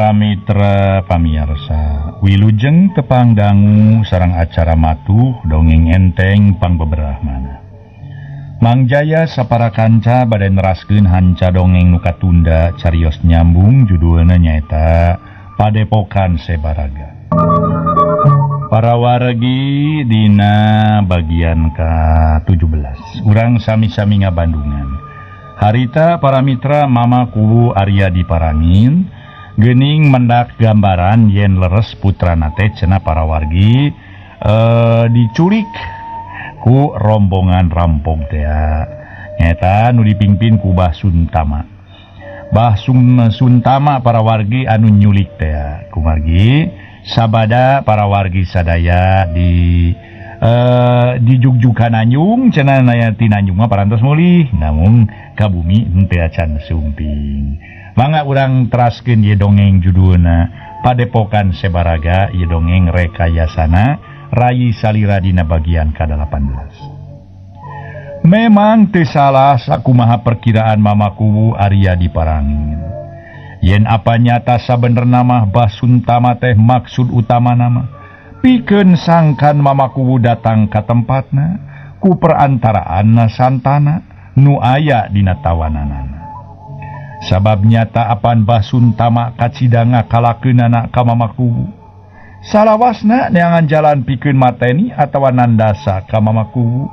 Para mitra pamiarsa, wilujeng tepang dangu sareng acara matuh dongeng enteng pangbeberahmana. Mang Jaya sapara kanca bade neraskeun hanca dongeng nu katunda carios nyambung judulna nyaeta Padepokan Sebaraga. Para wargi dina bagian ka-17. Urang sami-sami ngabandungan. Harita para mitra Mama Kuwu Arya Diparangin gening mendak gambaran yen leres putrana teh cenah para wargi diculik ku rombongan rampok teh nyaeta nu dipimpin ku Bah Suntama. Bah Suntama para wargi anu nyulik teh kumargi sabada para wargi sadaya di dijugjukan anyung cenah naya tinanyung mah parantos mulih namun ka bumi henteu acan sumping. Mangga urang teraskeun ieu dongeng judulna Padepokan Sebaraga, ieu dongeng rekayasana Rayi Salira dina bagian ka-18. Memang teu salah sakumaha perkiraan Mama Kuwu Arya Diparangin. Yen apa nyata sabenerna mah Bah Suntama teh maksud utamana mah pikeun sangkan Mama Kuwu datang ka tempatna ku perantaraan Santana nu aya dina tawananana. Sabab nyata apan Bah Suntama kacidanga kalakeunana ka Mama Kuwu. Salawasna neangan jalan pikeun mateni atawa nandasa ka Mama Kuwu.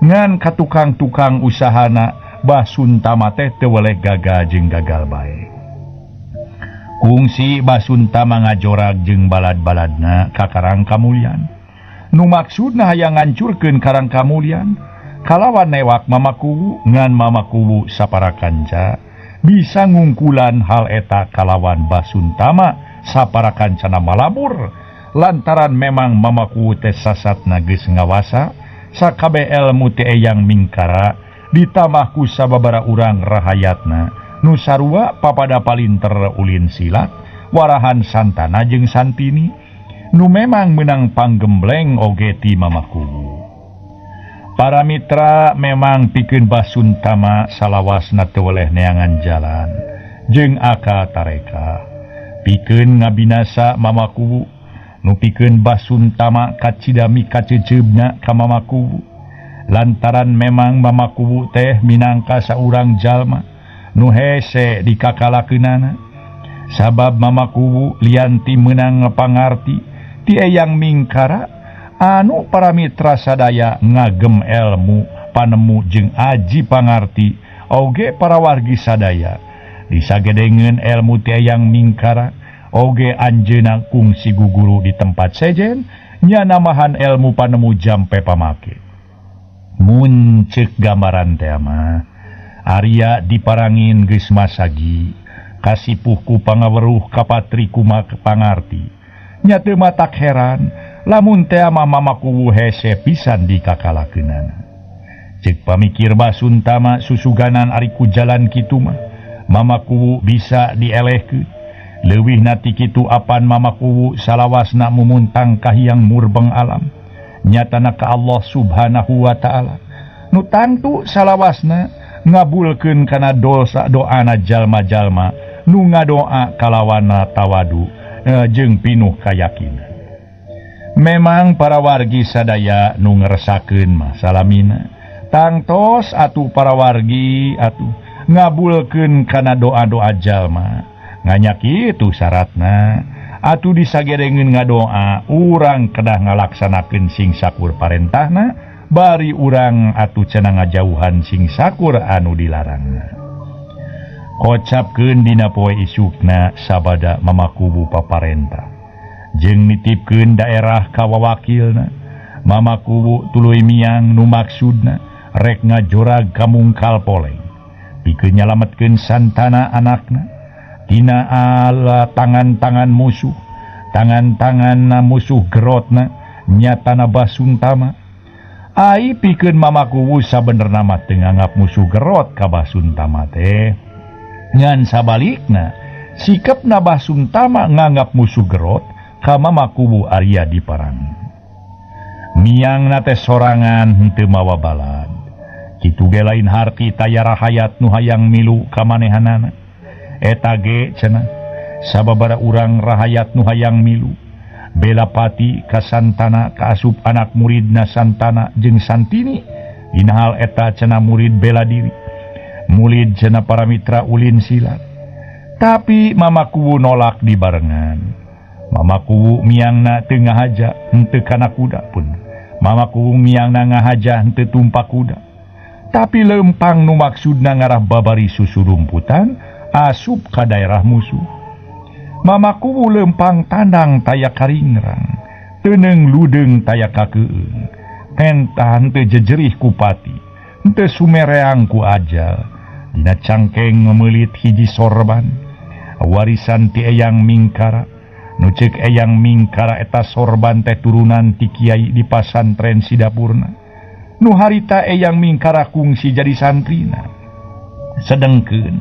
Ngan ka tukang-tukang usahana Bah Suntama teh teu weleh gagal jeung gagal bae. Kungsi Bah Suntama ngajorag jeung balad-baladna ka Karang Kamulyan. Nu maksudna hayang ngancurkeun Karang Kamulyan kalawan newak Mama Kuwu ngan Mama Kuwu sapara kanca bisa ngungkulan hal eta kalawan Bah Suntama sapara kancana malabur lantaran memang Mama Kuwu teh sasatna geus ngawasa sakabeh elmu teh eyang mingkara ditambah ku sababara urang rahayatna nu sarua papada palinter ulin silat warahan Santana jeung Santini nu memang menang panggembleng oge ti Mama Kuwu. Para mitra memang pikeun Bah Suntama salawasna teu weleh neangan jalan jeung akal tareka pikeun ngabinasa Mama Kuwu nu pikeun Bah Suntama kacidami kaceceubna ka Mama Kuwu lantaran memang Mama Kuwu teh minangka saurang jalma nu hese dikakalakeunana sabab Mama Kuwu lian ti meunang pangarti ti eyang mingkara anu para mitra sadaya ngagem elmu panemu jeung aji pangarti oge para wargi sadaya disagedengeun elmu ti eyang mingkara oge anjeunna kungsi guguru di tempat sejen nya namahan elmu panemu jampe pamake. Mun ceuk gambaran teh mah Arya Diparangin geus masagi kasipuh ku pangaweruh kapatri kuma pangarti nya teu matak heran lamun teh mah Mama Kuwu hese pisan dikakalakeunana. Ceuk pamikir Bah Suntama susuganan ari ku jalan kitu mah Mama Kuwu bisa dielehkeun. Leuwihna ti kitu apan Mama Kuwu salawasna mumuntang ka Hyang Murbeng Alam nyatana ka Allah Subhanahu wa taala nu tangtu salawasna ngabulkeun kana dosa doana jalma-jalma nu ngadoa kalawana tawadu jeung pinuh kayakinan. Memang para wargi sadaya nu ngeresakeun mah salamina tangtos atuh para wargi atuh ngabulkeun kana doa-doa jalma nganya kitu syaratna atuh disagedengeun ngadoa urang kedah ngalaksanakeun sing sakur parentahna bari urang atuh cenah ngajauhan sing sakur anu dilarangna. Kocapkeun dina poe isukna sabada Mama Kuwu paparentah jeung nitipkeun daerah ka wawakilna. Mama Kuwu tuluy miang nu maksudna rek ngajorag ka Mungkal Poleng pikeun nyalametkeun Santana anakna tina ala tangan-tangan musuh, tangan-tangan musuh gerotna nyatana Bah Suntama. Ai pikeun Mama Kuwu sabenerna mah teu nganggap musuh gerot ka Bah Suntama teh. Ngan sabalikna sikapna Bah Suntama nganggap musuh gerot ka Mama Kuwu Arya Diparangin. Miangna teh sorangan henteu mawa balad. Kitu ge lain harti taya rahayat nu hayang milu ka manehanana. Eta ge cenah Sababara urang rahayat nu hayang milu. Belapati ka Santana kaasup anak muridna Santana jeung Santini. Dina hal eta cenah murid bela diri. Murid cenah para mitra ulin silat. Tapi Mama Kuwu nolak dibarengan. Mama Kuwu miangna teu ngahaja henteu kana kuda pun. Mama Kuwu miangna ngahaja henteu tumpak kuda. Tapi lempang nu maksudna ngarah babari susurumputan asup ka daerah musuh. Mama Kuwu lempang tandang taya karingrang, teuneung ludeung taya kakeueung. Entah henteu jejerih ku pati, henteu sumereang ku ajal. Dina cangkeng memeulit hiji sorban, warisan ti Eyang Mingkara. Nu ceuk Eyang Mingkara eta sorban teh turunan ti kiai di pasantren Sidapurna. Nu harita Eyang Mingkara kungsi jadi santrina. Sedengkeun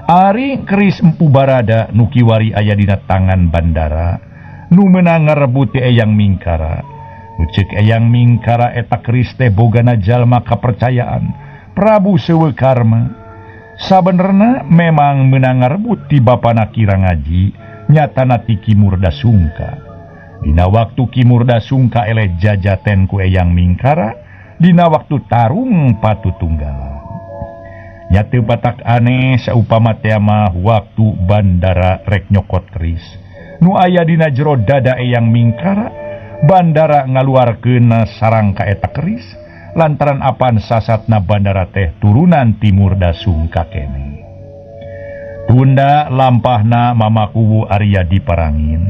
ari keris Empu Barada nu kiwari aya dina tangan bandara nu meunang ngarebut ti Eyang Mingkara. Nu ceuk Eyang Mingkara eta keris teh bogana jalma kapercayaan Prabu Sewekarma. Sabenerna memang meunang ngarebut ti bapana Ki Rangaji nyatana ti Ki Murda Sungka. Dina waktu Ki Murda Sungka eleh jajaten ku Eyang Mingkara, dina waktu tarung patutunggalan. Nya teu batak aneh saupama teh mah waktu bandara rek nyokot keris nu aya dina jero dada Eyang Mingkara, bandara ngaluarkeun sarang ka eta keris lantaran apan sasatna bandara teh turunan ti Murda Sungka keneh. Tunda lampahna Mama Kuwu Arya diparangin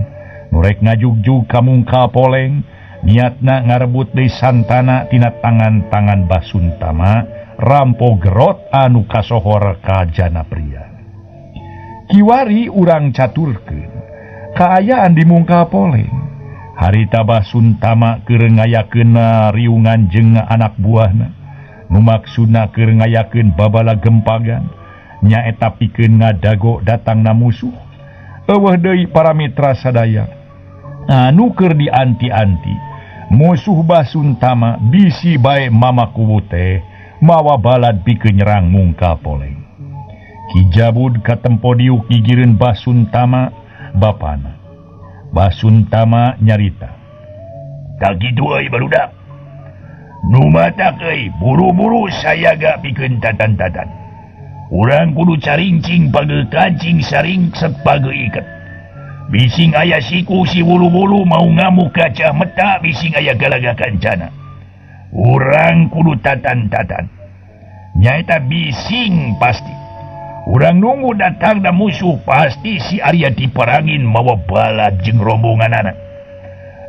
nu rek ngajugjug ka Mungkal Poleng, niatna ngarebut deui Santana tina tangan-tangan Basuntama rampo gerot anu kasohor ka jana pria. Kiwari urang caturkeun kaayaan di Mungkal Poleng. Harita Basuntama keur ngayakeun riungan jeung anak buahna nu maksudna keur ngayakeun babala gempagan nyaeta pikeun ngadago datangna musuh. Eueuh deui para mitra sadaya anu keur dianti-anti musuh Basuntama bisi bae Mama Kuwu teh mawa balad pikeun nyerang Mungkal Poleng. Ki Jabud katempo diuk gigireun Basuntama bapana. Basuntama nyarita, "Tak kitu euy barudak. Nu matak euy buru-buru sayaga pikeun tatan-tatan. Urang kudu carincing pageu kancing saringset pageu iket. Bising aya siku si wulu-wulu mau ngamuk kacah meta bising aya galaga kancana. Urang kudu tatan-tatan. Nyaeta bising pasti. Urang nunggu datangna musuh pasti si Arya diparangin mawa balad jeung rombonganana.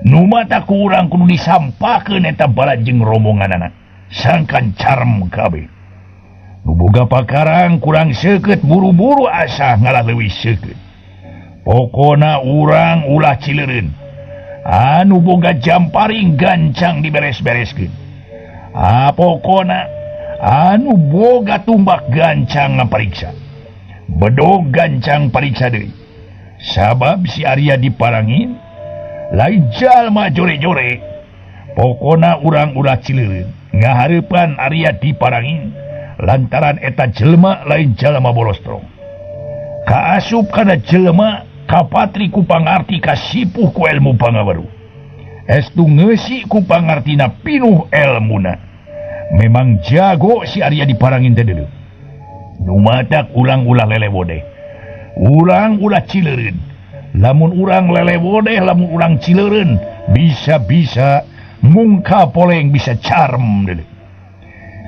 Nu mata ku urang kudu disampakeun eta balad jeung rombonganana. Sangkan carem kabeh. Nu boga pakarang kurang seukeut buru-buru asa ngalah leuwih seukeut. Pokona urang ulah cileureun. Anu boga jamparing gancang diberes-bereskeun. Pokona anu boga tumbak gancang ngapariksa. Bedog gancang pariksa deui. Sabab si Arya diparangin lain jalma jore-jore. Pokona urang ulah cileureun ngahareupan Arya diparangin lantaran eta jelema lain jalma bolostrong. Kaasup kana jelema kapatri ku pangarti kasipuh ku ilmu pangaweruh. Estu ngeusi ku pangartina pinuh elmuna. Memang jago si Arya diparangin teh deuleu. Nu matak urang ulah lelewodeh. Urang ulah cileureun. Lamun urang lelewodeh, lamun urang cileureun, bisa-bisa Mungkal Poleng bisa carem deuleu.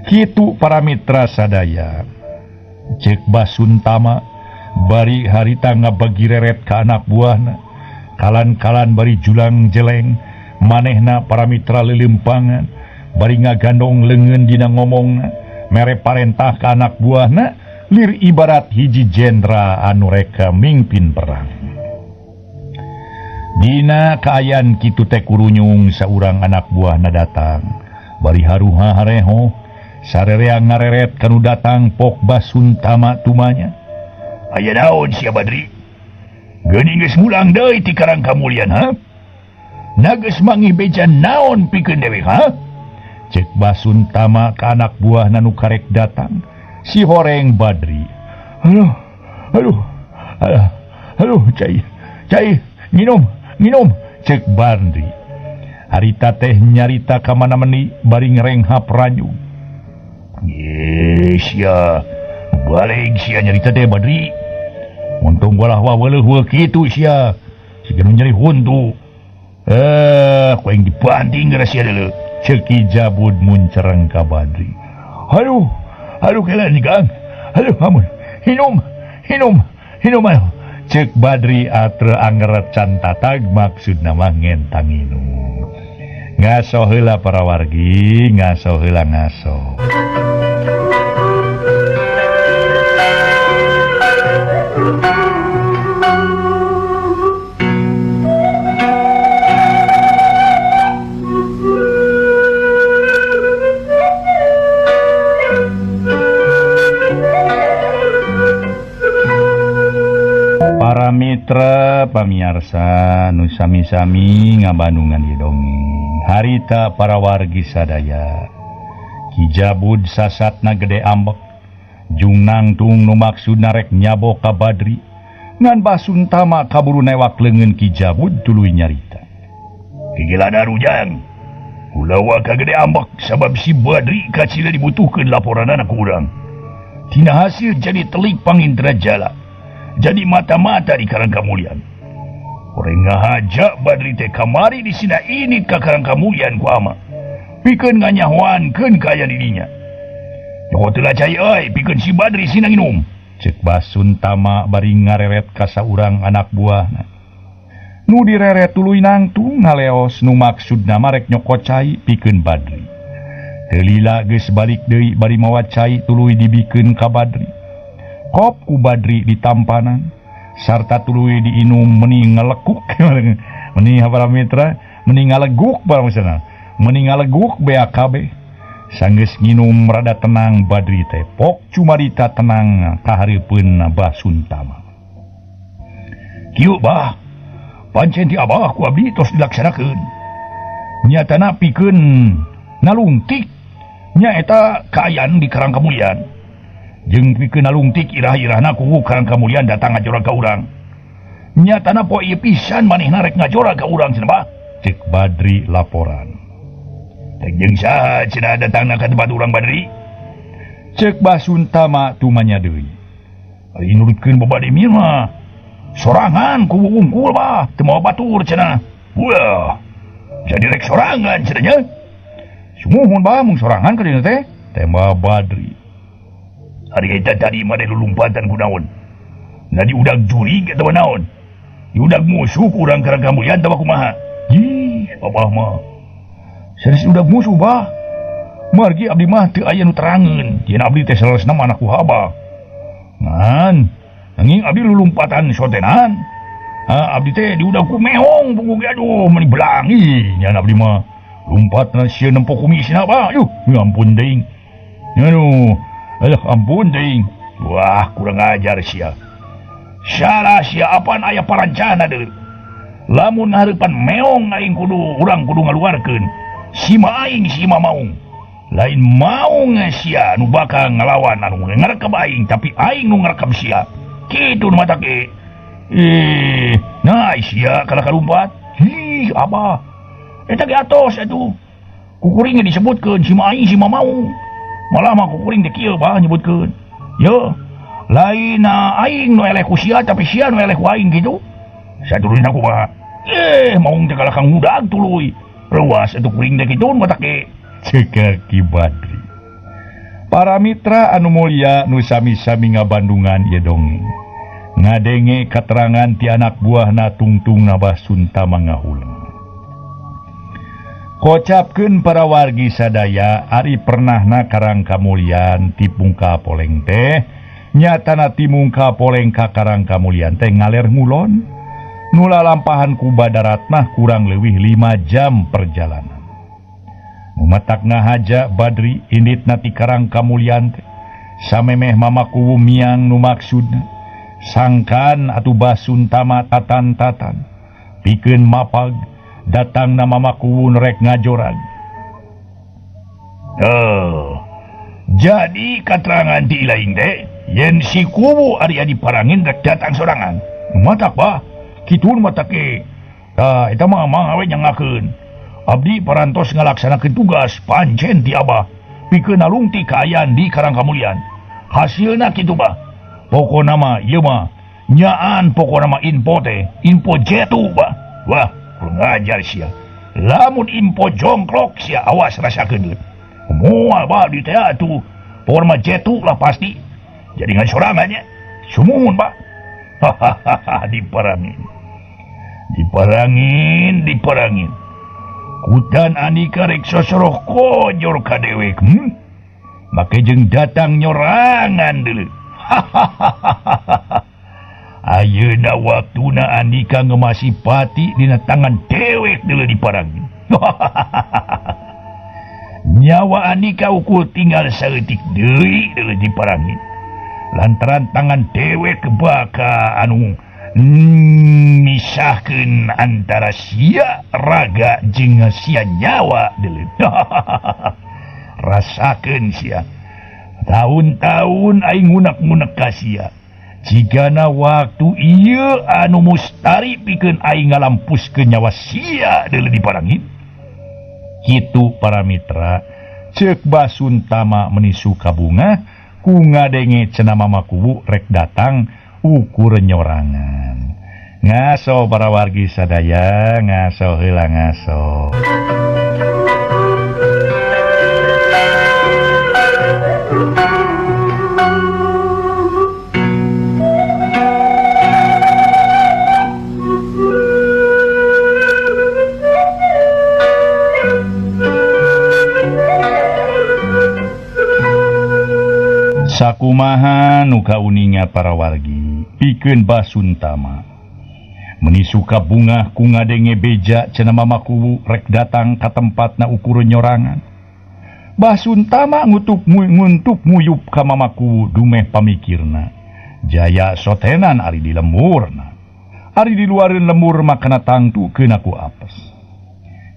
Kitu para mitra sadaya. Cek Basuntama bari harita ngabagi reret ka anak buahna. Kalan-kalan bari julang jeleng, manehna para mitra lelempangan, bari ngagandong leungeun dina ngomongna, mere parentah ka anak buahna, lir ibarat hiji jenderal anu reka mingpin perang. Dina kaayaan kitu teh kurunyung saurang anak buahna datang, bari haruha hareho, sarerea ngareret kanu datang pok Basuntama tumanya. Aya naon sia Badri? Geuning geus mulang deui ti Karang Kamulyan ha? Na geus mangih beja naon pikeun dewek ha? Cek Basuntama ka anak buahna nu karek datang, si horeng Badri. Aduh, aduh, aduh, Aduh cai cai nginum nginum cek Badri. Harita teh nyarita ka mana meni bari ngrenghap ranyug. Ye sia balik sia nyarita teh Badri. Untung walah waweuh kitu sia. Siga nu nyeri huntu. Ku aing dibanting gara sia deuleu. Cek Ki Jabud muncereng ka Badri. Aduh, aduh kela nih Kang. Aduh amun. Hinum, hinum, hinum aduh. Cek Badri atre angeret can tatag maksudna mah ngentang nginum. Ngaso heula para wargi, ngaso heula ngaso. Para mitra pamiarsa nu sami-sami ngabandungan ieu dongeng. Harita para wargi sadaya. Ki Jabud sasatna gede ambek. Jung nangtung nu maksudna rek nyabok ka Badri. Ngan Basuntama kaburu newak leungeun Ki Jabud tuluy nyarita. Kigilana rujang. Ulawa ka gede ambek sabab si Badri kacida dibutuhkeun laporanana ku urang. Tina hasil jadi telik pangindra jala. Jadi mata-mata di Karang Kamulyan. Orang ngahaja Badri teh kamari di sina ini ka Karang Kamulyan ku ama. Pikeun nganyahoankeun ka aya di dinya. Nyaho teu cai euy, pikeun si Badri sina nginum. Cek Basuntama bari ngareret ka saurang anak buahna. Nu direret tuluy nangtung ngaleos nu maksudna marek nyokot cai pikeun Badri. Teu lila geus balik deui bari mawa cai tuluy dibikeun ka Badri. Kop ku Badri ditampanan sarta tuluy diinum meni ngalekuk meni para mitra meni ngaleguk para misalna meni ngaleguk BAKB sanggeus nginum rada tenang Badri teh pok cumarita tenang kahareupeun Basuntama. Kieu bah pancen ti abah ku abdi tos dilaksanakeun nyatana pikeun nalungtik nyaeta kaayaan di Karang Kamulyan. Jeung pikeun nalungtik irah-irahna kuwu Karang Kamulyan datang ngajorag ka urang. Nyatana poe ieu pisan manehna rek ngajorag ka urang cenah bah. Cek Badri laporan. Rek jeung saha cenah datangna ka tempat urang Badri? Cek Basuntama tumanya deui. Ari nurutkeun babade mah sorangan kuwu unggul bah, teu mawa batur cenah. Wah. Jadi rek sorangan cenah nya. Sumuhun bah mung sorangan ka dina teh. Tembak Badri. Ari eta tadi mah lulumpatan ku naon? Na diudag jurig atawa naon? Diudag musuh ku urang Karang Kamulyan atawa kumaha? Ih, abah mah. Sanes udag musuh bah. Margi abdi mah teu aya nu terangeun. Yen abdi teh saleresna mah anak ku abah. Ngan, nanging abdi lulumpatan sotenan. Ha, abdi teh diudag ku meong punggung ge aduh meuni belang. Ih, nyan abdi mah lumpatna sieun nempo kumisna bah. Yuh, ampun deing. Aduh. Alah ampun deing. Wah, kurang ajar sia. Salah sia apaan aya parancana deui. Lamun ngahareupan meong aing kudu urang kudu ngaluarkeun. Sima aing sima maung. Lain maung sia nu bakal ngalawan anu ngarekam aing, tapi aing nu ngarekam sia. Kitu nu matak ge. Nah sia kalah kalumpat. Hi, abah. Eta ge atos atuh. Ku kuring disebutkeun sima aing sima maung. Malah mah kuring teh kieu bah nyebutkeun. Yo, lain aing nu eleh ku sia tapi sia nu eleh ku aing kitu. Satuluyna kumaha? Maung teh kalah kang ngudag tuluy. Reuas atuh kuring teh kitu matak ge. Cek Ki Badri. Para mitra anu mulya nu sami-sami ngabandungan ieu dongeng. Ngadenge katerangan ti anak buahna tungtungna Basuntama ngahuleng. Kocapkeun para wargi sadaya ari pernahna Karang Kamulyan ti Pungka Poleng teh nyatana ti Mungka Poleng ka Karang Kamulyan teh ngaler ngulon nu lalampahan ku badarat mah kurang leuwih 5 jam perjalanan. Matak ngahaja Badri inditna ti Karang Kamulyan teh samemeh mamakuwu miang nu maksudna sangkan atuh Basuntama tatan-tatan pikeun mapag datang nama mamakuwu rek ngajorag. Oh, jadi katerangan ti ilaing teh yen si kuwu ari adi parangin rek datang sorangan. Matak bah kitu matak ge. Tah eta mah mangga we nyangakeun. Abdi parantos ngalaksanakeun tugas pancen ti Abah pikeun nalungti kaayaan di Karang Kamulyan. Hasilna kitu bah. Pokona mah ieu mah nyaan pokona mah info teh, info jetu bah. Wah, kurang ajar sia. Lamun info jongklok sia awas rasakeun deui. Moal bah di teh atuh. Pokona mah jetu lah pasti. Jadi ngan sorangan nya. Sumuhun bah. Hahaha diparangin. Diparangin, diparangin. Kutan Andika rek sosoroh kojor ka dewek. Make jeung datang nyorangan deuleu. Hahaha. Ayeuna waktuna Andika ngemasi pati dina tangan dewek deuleu diparangin. Nyawa Andika ukur tinggal saeutik deui deuleu diparangin. Lantaran tangan dewek baka anu misahkeun antara sia raga jeung sia nyawa deuleu. Rasakeun sia. Tahun-tahun aing ngunek-ngunek ka sia. Jigana waktu ieu anu mustari pikeun aing ngalampuskeun nyawa sia deuleu diparangin. Kitu para mitra, ceuk Basuntama menisu ka bunga ku ngadenge cenah Mama Kuwu rek datang ukur nyorangan. Ngaso para wargi sadaya, ngaso heula ngaso. Sakumaha nu kauninga para wargi pikeun Basuntama meni suka bungah ku ngadenge beja cenah Mama Kuwu rek datang ka tempatna ukur nyorangan. Basuntama ngutup nguntup nguyup ka Mama Kuwu dumeh pamikirna jaya sotenan ari di lemurna ari di luareun lemur makana tangtu keuna ku apes.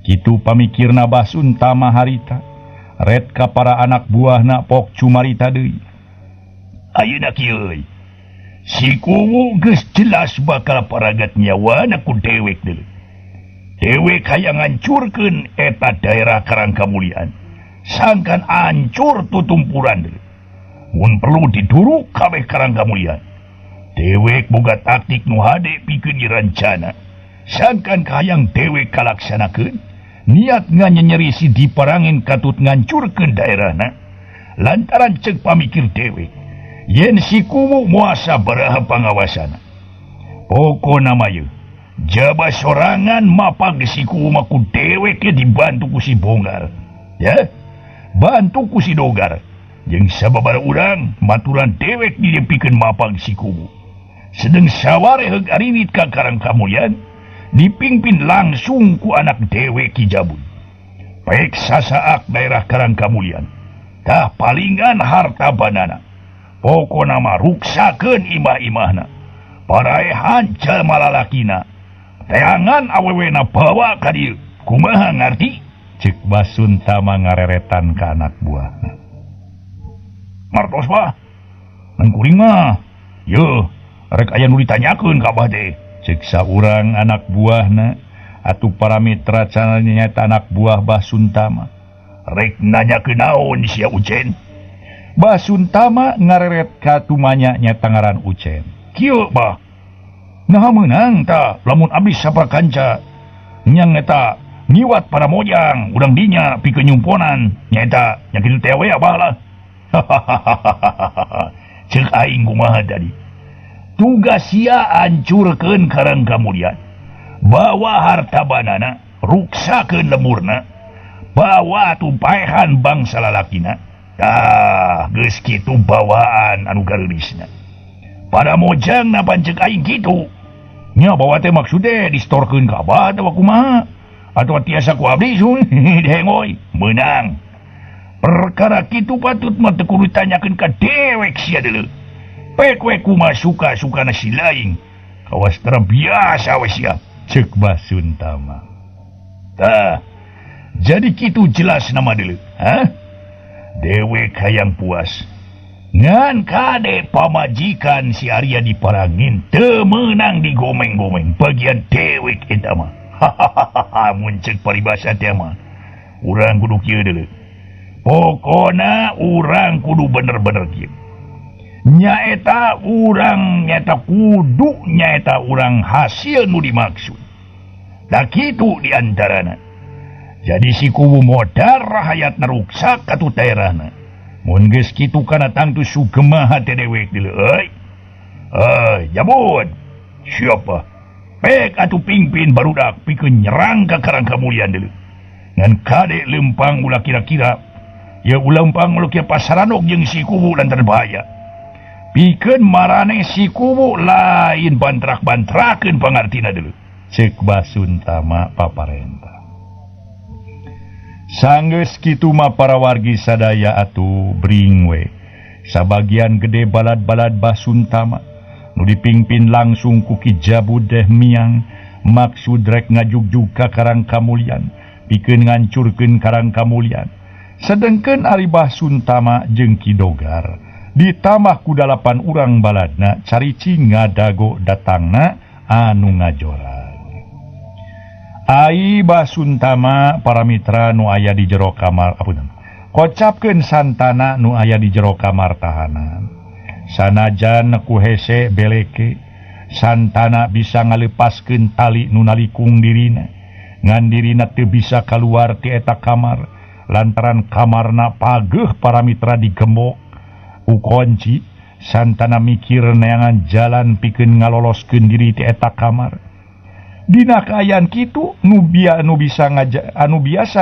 Kitu pamikirna Basuntama harita ret ka para anak buahna pok cumarita deui. Ayeuna kieu euy. Si Kuwu geus jelas bakal paragat nyawana ku dewek deuleu. Dewek hayang ngancurkeun eta daerah Karang Kamulian. Sangkan ancur tutumpuran deuleu. Mun perlu diduruk kabeh Karang Kamulian. Dewek boga taktik nu hade pikeun dirancana. Sangkan kahayang dewek kalaksanakeun, niat nganyenyeri si diparangin katut ngancurkeun daerahna. Lantaran ceuk pamikir dewek, yen si Kuwu muasa baraha pangawasana. Pokona mah yeuh, jaba sorangan mapag si Kuwu mah ku dewek ge dibantu ku si Bonggar. Ya, bantu ku si Dogar. Jeung sababaraha urang maturan dewek didepikeun mapag si Kuwu. Sedeng saware heug ariwit ka Karang Kamulyan dipingpin langsung ku anak dewek Ki Jabun. Pek sasaak daerah Karang Kamulyan. Tah palingan harta banana. Pokona mah ruksakeun imah-imahna. Paraehan jalma lalakina. Teangan awewena bawa ka dieu. Kumaha ngarti? Ceuk Basuntama ngareretan ka anak buahna. Martos bah. Nang kuring mah. Yeuh, rek aya nu ditanyakeun ka abah teh. Ceuk saurang anak buahna atuh para mitra cananya nyaeta anak buah Basuntama. Rek nanyakeun naon sia Ucen? Basuntama ngareret ka tumanya nyaeta ngaran Ucen. Kieu bah. Naha meunang ta lamun abdi sapakanca nyang eta ngiwat para mojang urang dinya pikeun nyumponan nyaeta nya kitu teh we abah lah. Ceuk aing kumaha tadi. Tugas sia hancurkeun Karang Kamulyan. Bawa harta banana, ruksakeun lemurna, bawa tumpaehan bangsa lalakina. Tah, geus kitu bawaan anu gareulisna. Pada mojang na pancek aing kitu. Nya bawa teh maksude distorkeun ka abah atawa kumaha? Atawa tiasa ku abdi sun dengoy meunang. Perkara kitu patut mah teu kudu ditanyakeun ka dewek sia deuleu. Pek we kumaha suka-sukana si laing. Kawas terbiasa we sia. Ceuk Basuntama. Tah, jadi kitu jelas nama deuleu. Hah? Dewek hayang puas. Ngan kade pamajikan si Arya Diparangin teu meunang digomeng-gomeng bagian dewek eta mah. Hahaha mun ceuk paribasa teh mah. Urang kudu kieu deuleu. Pokona urang kudu bener-bener kieu. Nyaeta urang nyaeta kudu nyaeta urang hasil nu dimaksud. Da kitu di antarana. Jadi si kuwu modar rahayatna ruksak katu daerahna. Mun geus kitu kana tangtu sugema hate dewek deuleu euy. Euy, jabut. Siapa? Pek atuh pingpin barudak pikeun nyerang ka Karang Kamulyan deuleu. Ngan kade lempang ulah kira-kira ya ulempang ulah kira pasaranok jeung si kuwu lantaran bahaya. Pikeun marane si kuwu lain bantrak-bantrakeun pangartina deuleu. Ceuk Basuntama paparenta. Sanggeus kitu mah para wargi sadaya atuh bring we. Sabagian gede balad-balad Basuntama nu dipingpin langsung ku Ki Jabud deh miang maksud rek ngajugjug ka Karang Kamulyan pikeun ngancurkeun Karang Kamulyan. Sedengkeun ari Basuntama jeung Ki Dogar ditambah ku 8 urang baladna carici ngadago datangna anu ngajora. Ai Basuntama para mitra nu aya di jero kamar apunten. Kocapkeun Santana nu aya di jero kamar tahanan. Sanajan ku hese beleke, Santana bisa ngalepaskeun tali nu nalikung dirina. Ngan dirina teu bisa kaluar ti eta kamar lantaran kamarna pageuh para mitra digembok ku kunci. Santana mikir neangan jalan pikeun ngaloloskeun diri ti eta kamar. Dina kaayaan kitu nu biasa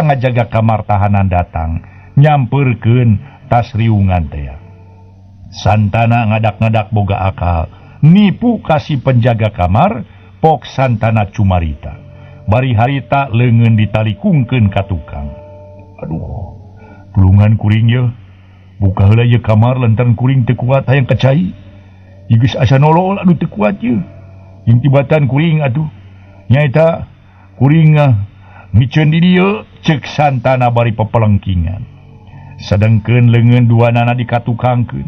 ngajaga kamar tahanan datang nyamperkeun tas riungan teh. Santana ngadak-ngadak boga akal nipu kasih penjaga kamar pok Santana cumarita. Bari harita leungeun ditalikungkeun ka tukang. Aduh, tulungan kuring ye. Buka heula ieu kamar lantaran kuring teu kuat hayang ka cai. Ieu geus asa nolol anu teu kuat ye. Jeung tibatan kuring atuh. Nyaeta kuring miceun di dieu ceuk Santana bari pepelengkingan. Sedengkeun leungeun duanana dikatukangkeun.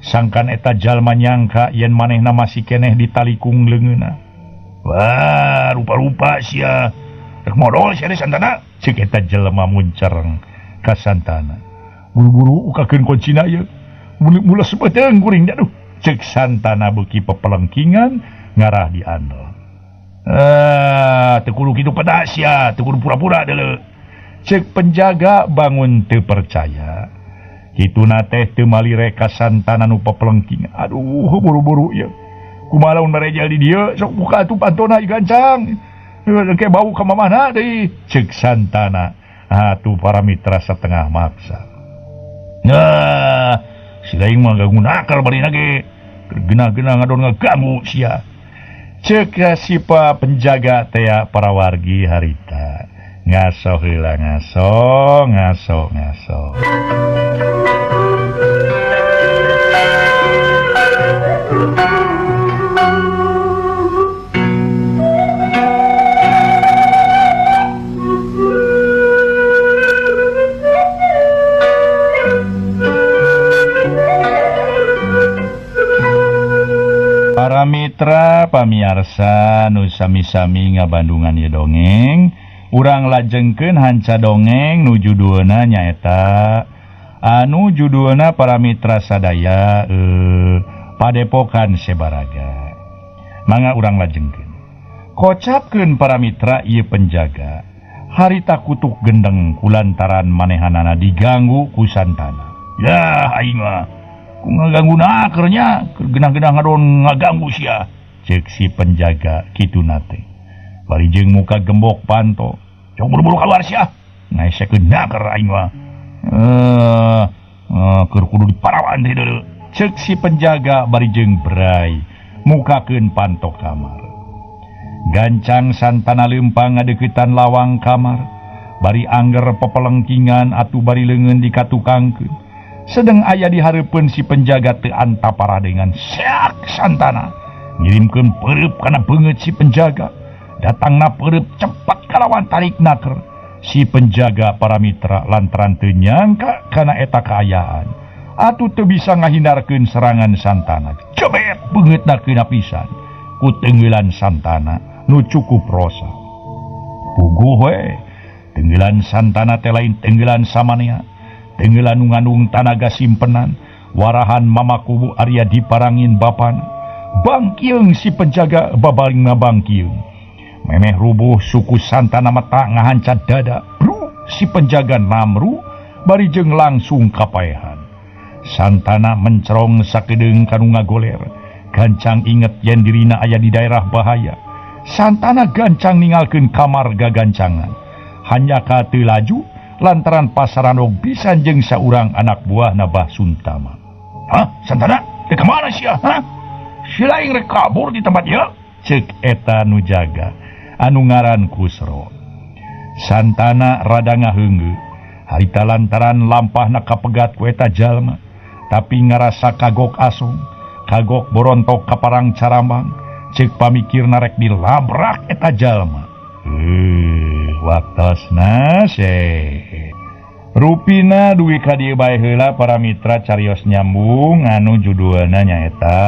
Sangkan eta jalma nyangka yen manehna masih keneh ditalikung leungeunna. Wah, rupa-rupa sia. Rek modol sia Santana. Ceuk eta jelema muncereng ka Santana. Buru-buru ukakeun kuncina ieu. Mula sebeteung kuring aduh. Ceuk Santana beuki pepelengkingan ngarah di andel. Teu kudu kitu pada sia, teu kudu pura-pura deuleu. Ceuk penjaga bangun teu percaya. Kituna teh teu malire ka Santana nu pepelengking. Aduh, buru-buru ieu. Kumaha lamun marejel di dieu, sok buka atuh pantona gancang. Engke bau ka mamana deui. Ceuk Santana. Atuh para mitra setengah maksa. Nah, si lain mah ganggu nakal bari ge. Gena-gena ngadon ngaganggu sia. Ceuk sipa penjaga tea para wargi harita. Ngaso heula ngaso, ngaso, ngaso. Para mitra pamiarsa nu sami-sami ngabandungan ieu dongeng, urang lajengkeun hanca dongeng nu judulna nyaeta anu judulna para mitra sadaya Padepokan Sebaraga. Mangga urang lajengkeun. Kocapkeun para mitra ieu penjaga harita kutuk gendeng kulantaran manehanana diganggu ku Santana. Yah aing mah ku ngaganggu nakernya, genah-genah ngadon ngaganggu sia. Ceuk si penjaga kituna teh. Bari jeung muka gembok panto. Jong buru-buru keluar sia. Ngaesekeun naker aing mah. Keur kudu diparawan teh deuleu. Ceuk si penjaga bari jeung bray mukakeun panto kamar. Gancang Santana leumpang ngadeuketan lawang kamar. Bari angger pepelengkingan atuh bari leungeun dikatukangkeun. Sedang aya di hareupeun si penjaga teu antapara dengan seak Santana. Ngirimkeun peureub kana beungeut si penjaga. Datangna peureub cepat kalawan tarik naker. Si penjaga para mitra lantaran teu nyangka kana eta kaayaan. Atuh teu bisa ngahindarkeun serangan Santana. Cebet beungeutna keuna pisan ku tenggelan Santana nu cukup rosa. Puguh we tenggelan Santana teh lain tenggelan samanea. Tenggelan nu ngandung tanaga simpenan warahan Mama Kuwu Arya diparangin bapana. Bangkiung si penjaga babaling ngabangkiung. Memeh rubuh suku Santana mata ngahancat dada. Bru si penjaga namru bari jeung langsung kapaehan. Santana mencerong sakedeung kanu ngagoler. Gancang inget yen dirina aya di daerah bahaya. Santana gancang ningalkeun kamar gagancangan. Hanya ka teu laju lantaran pasaranog pisan jeung saurang anak buahna Bah Suntama. Hah, Santana? Teu ka mana sia? Hah? Si lain rek kabur di tempat ieu? Ceuk eta nu jaga anu ngaran Kusro. Santana rada ngaheungeu. Harita lantaran lampahna kapegat ku eta jalma, tapi ngarasa kagok asong, kagok borontok kaparang caramang, ceuk pamikirna rek dilabrak eta jalma. Waktosna seh. Rupina dugi ka dieu bae heula para mitra carios nyambung anu judulna nyaeta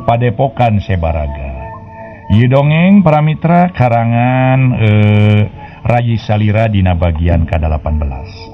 Padepokan Sebaraga. Ieu dongeng para mitra karangan Rayi Salira dina bagian ka-18.